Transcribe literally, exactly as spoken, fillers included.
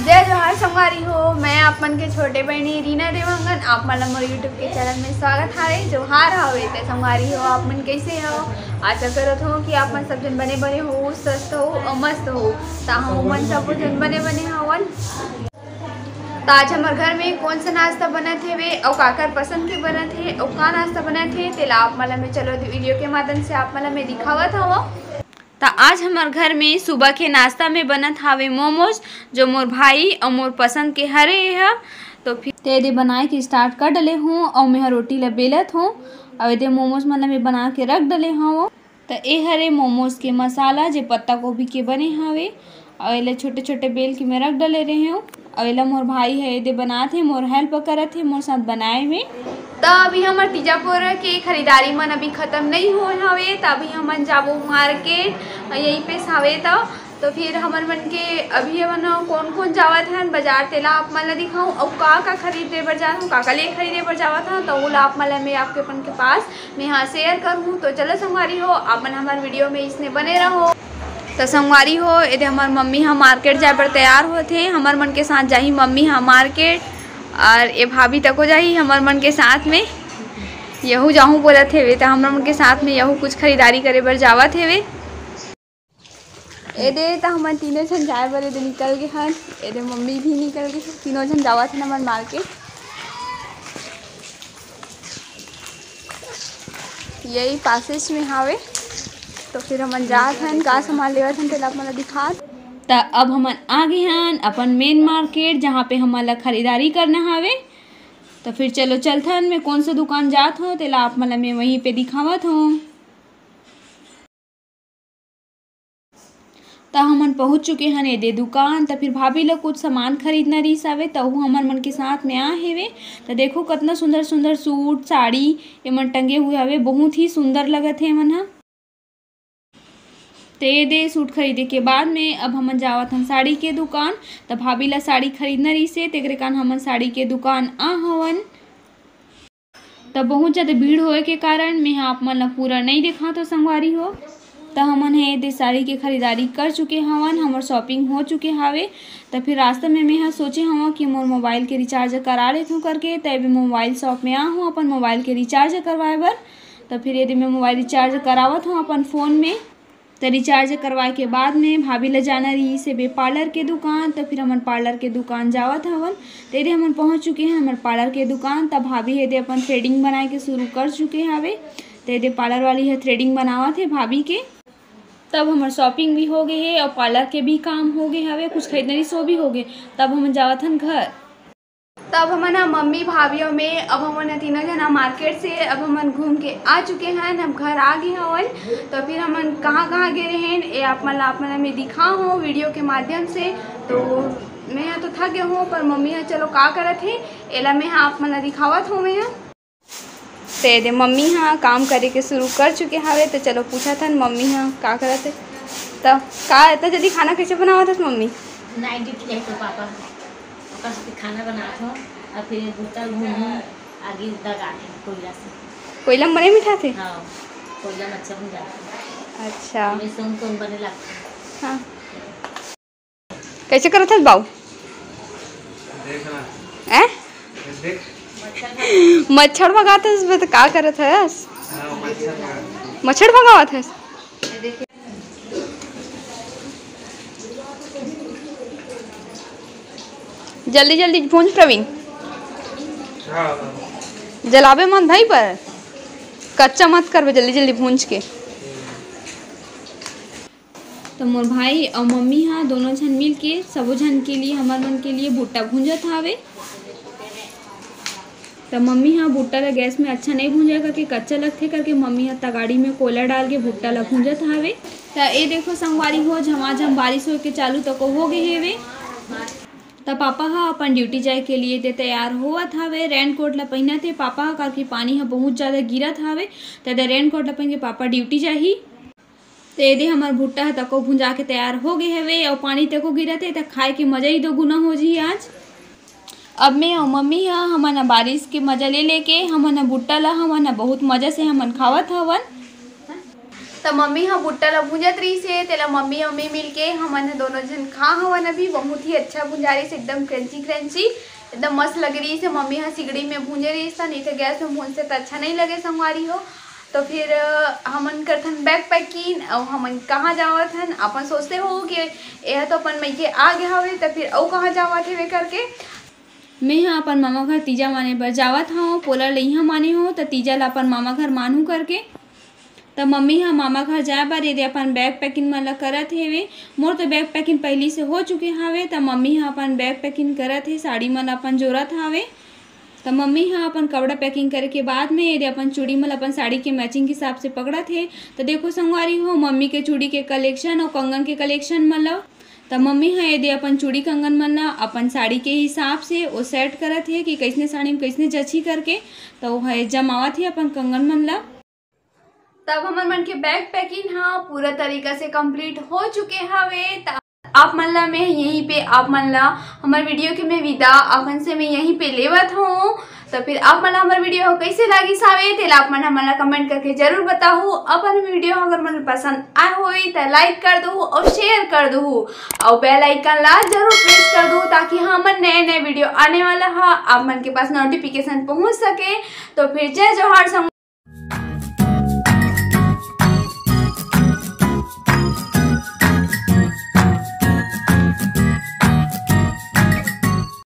जय जोहार संगवारी हो, मैं आप मन के छोटे बहिनी रीना देवांगन, आप मन ला मोर YouTube के चैनल में स्वागत हावे। जोहार हावे। ते संगवारी हो, आप मन कैसे हो? आशा करत हो कि आप मन सब जन बने बने हो, स्वस्थ हो और मस्त हो। ता हम मन सब जन बने बने हवन। तो आज हमर घर में कौन सा नाश्ता बनत हेवे अउ काकर पसंद के बनत हे अउ का नाश्ता बनत हे, तेला आप मन ला मैं चलो वीडियो के माध्यम से आप मन ला मैं दिखावत हवं। त आज हमर घर में सुबह के नाश्ता में बनत हावे मोमोज, जो मोर भाई अउ मोर पसंद के हरे ह। तो फिर ते दे बनाए के स्टार्ट कर डले हूँ अउ मैं ह रोटी ला बेलत हूँ। अउ एदे मोमोज मन ला मैं बना के रख डले हूँ। त ए हरे मोमोज के मसाला, जे पत्ता गोभी के बने हावे, अउ एला छोटे-छोटे बेल के मैं रख डले रहे हूँ। अउ एला मोर भाई ह एदे बनात हे, मोर हेल्प करत हे मोर साथ बनाए में। त अभी हमर तीजापुर के खरीदारी मन अभी खत्म नहीं होए हवे, त अभी हमन जाबो मार्केट, यहीं पे हवे त। तो फिर हमर मन के अभी हमन कौन कौन जावत हन बाजार, तेला आप मन ला दिखाऊं, अउ का का खरीदे बर जात हूँ, का का ले खरीदे बर जावत हन, त ओला आप मन ला मैं आपके अपन के पास मैं हाँ शेयर करूँ। तो चलो संगवारी हो, आप मन हमर वीडियो में इसने बने रहो। तो संगवारी हो, एदे हमर मम्मी ह मार्केट जाए बर तैयार होत हे, हमर मन के साथ जाही मम्मी ह मार्केट, और ए भाभी तको जाही हमर मन के साथ में। यहू जाहूँ बोलत हेवे, त हमर मन के साथ में यहू कुछ खरीदारी करे बर जावत हेवे। एदे त हमन तीनों झन जाए बर एदे निकल गे हन। एदे मम्मी भी निकल गे हन, तीनों झन जावत हन हमन मार्केट। यही पासेज में हावे, तो फिर हमन जात हन, का सामान लेवत हन, तेला आप मन ला दिखात। त अब हमन आ गे हन अपन मेन मार्केट, जहाँ पे हमन ला खरीदारी करना हावे। तो फिर चलो चलथन, मैं कौन सा दुकान जात हूँ, तेला आप मन ला मैं वहीं पे दिखावत हूँ। त हमन पहुँच चुके हन एदे दुकान। त फिर भाभी ला कुछ सामान खरीदना रहिस हवे, त वो हमर मन के साथ में आ हेवे। त देखो, कतना सुंदर सुंदर सूट, साड़ी एमन टंगे हुए हवे, बहुत ही सुंदर लगत हे एमन ह। ते दे सूट खरीदे के बाद में अब हमन जावत हन साड़ी के दुकान। त भाभी ला साड़ी खरीदना रहिस हे, तेकरे कारण हमन साड़ी के दुकान आ हवन। त बहुत ज़्यादा भीड़ होए के कारण मैं ह आप मन ला पूरा नहीं देखात हो संगवारी हो। त हमन हे दे साड़ी के खरीदारी कर चुके हवन, हमर शॉपिंग हो चुके हावे। त फिर रास्ता में मैं ह सोचे हवं कि मोर मोबाइल के रिचार्ज करा लेथों करके, त एदे मोबाइल शॉप में आ हूँ अपन मोबाइल के रिचार्ज करवाए बर। त फिर एदे मैं मोबाइल रिचार्ज करावत हूँ अपन फ़ोन में। त रिचार्ज करवाए के बाद में भाभी ला जाना रहिस हे बे पार्लर के दुकान, त फिर हमन पार्लर के दुकान जावत हवन। त एदे हमन पहुँच चुके हन हमर पार्लर के दुकान। त भाभी एदे अपन थ्रेडिंग बनाए के शुरू कर चुके हवे। त एदे पार्लर वाली ह थ्रेडिंग बनावत हे भाभी के। तब हमर शॉपिंग भी हो गए हे और पार्लर के भी काम हो गए हवे, कुछ खरीदना रहिस वो भी हो गए। तब हमन जावत हन घर। तब हमन ह मम्मी भाभी में, अब हमन ह तीनों जना मार्केट से अब हमन घूम के आ चुके हन, हम घर आ गए हवन। तो फिर हमन कहाँ कहाँ गए रहेन, ये आप मन ला, आप मन ला मैं दिखा हूँ वीडियो के माध्यम से। तो मैं ह तो थक गए हूँ, पर मम्मी ह चलो का करत हे, एला मैं ह आप मन ला दिखावत हूँ मैं ह। ते दे मम्मी ह काम करे के शुरू कर चुके हवे, तो चलो पूछत हन मम्मी ह का करत हे। त का इतना जल्दी खाना कैसे बनावत हस मम्मी? नाइट ड्यूटी है तो पापा ओकर से खाना बनात हो, और फिर भूतल भून आगे दगा दे कोयला से। कोयला में बने मिठाथे? हाँ, कोयला में अच्छा बन जाता है। अच्छा। ये सोन सोन बने लगता है। हाँ। कैसे करत हस बाऊ? देखना। हैं? देख। मच्छर भगात हस बे, त का करत हस? हाँ, मच्छर भगात। मच्छर भगावत हस? जल्दी जल्दी भूंज प्रवीण। हाँ। जलाबे मत भाई पर, कच्चा मत करबे, जल्दी जल्दी भूंज के। तो मोर भाई और मम्मी हा दोनों झन मिल के सबो झन के लिए, हमर मन के लिए भुट्टा भूंजत हावे। त मम्मी ह भुट्टा ल गैस में अच्छा नहीं भूंजा करके, कच्चा लगथे करके मम्मी ह तगाड़ी में कोयला डाल के भुट्टा ल भूंजत हावे। त ए देखो संगवारी हो, झमाझम बारिश होए के चालू तको हो गए हेवे। त पापा ह अपन ड्यूटी जाए के लिए ते तैयार होवत हावे। रेनकोट ला पहिनत हे पापा ह, काबर कि पानी ह बहुत ज्यादा गिरत हावे। त एदे रेनकोट ला पहिन के पापा ड्यूटी जाही। त एदे हमर भुट्टा ह तको भुंजा के तैयार हो गे हवे, अउ पानी तको गिरत हे, त खाए के मजा ही दो गुना हो जही आज। अब मैं अउ मम्मी ह, हमन ह बारिश के मजा ले लेके हमन ह भुट्टा ला हमन ह बहुत मजा से हमन खावत हवन। त मम्मी ह भुट्टा ला भूंजत रहिस हे, तेला मम्मी अउ मैं मिलके हमन ह दोनों झन खा हवन। अभी बहुत ही अच्छा भुंजा रहिस, एकदम crunchy crunchy, एकदम मस्त लगे रहिस हे। मम्मी ह सिगड़ी में भूंजे रहिस, त नहीं तो गैस में भूंजते त अच्छा नहीं लगे संगवारी हो। तो फिर, अ, हमन करथन bag packing, अउ हमन कहाँ जावत हन, अपन सोचते हो कि यह तो अपन मइके आ गया हवे, त फिर अउ कहाँ जावत हेवे करके। मैं ह अपन मामा घर तीजा माने बर जावत हव। पोला ल इहाँ माने हो, त तीजा ल अपन मामा घर मानहूँ करके। त मम्मी ह मामा घर जाए बर एदे अपन bag packing मन ल करत हेवे। मोर तो bag packing पहिली से हो चुके हावे, त मम्मी ह अपन bag packing करत हे, साड़ी मन ल अपन जोरत हावे। त मम्मी ह अपन कपड़ा packing करे के बाद में एदे अपन चूड़ी मन ल अपन साड़ी के matching हिसाब से पकड़त हे। त देखो संगवारी हो, मम्मी के चूड़ी के collection अउ कंगन के collection मन ल। त मम्मी ह एदे अपन चूड़ी कंगन मन ल अपन साड़ी के हिसाब से ओ set करत हे कि कइसने साड़ी में कइसने जचही करके। त ओह जमावत हे अपन कंगन मन ल। तब हमर मन के bag packing ह पूरा तरीका से complete हो चुके हवे। त आप मन ला मैं यहीं पे आप मन ला हमर video के मैं विदा अपन से मैं यहीं पे लेवत हूँ। तो फिर आप मन ला हमर video हो कैसे लागिस हावे, तेला आप मन हमन ला comment करके जरूर बताहू। अपन video अगर मन पसंद आए होई त like कर दू और share कर दू और bell icon ला जरूर press कर दू, ताकि हमर नए नए video आने वाला हा आप मन के पास notification पहुँच सके। तो फिर जय जोहार संग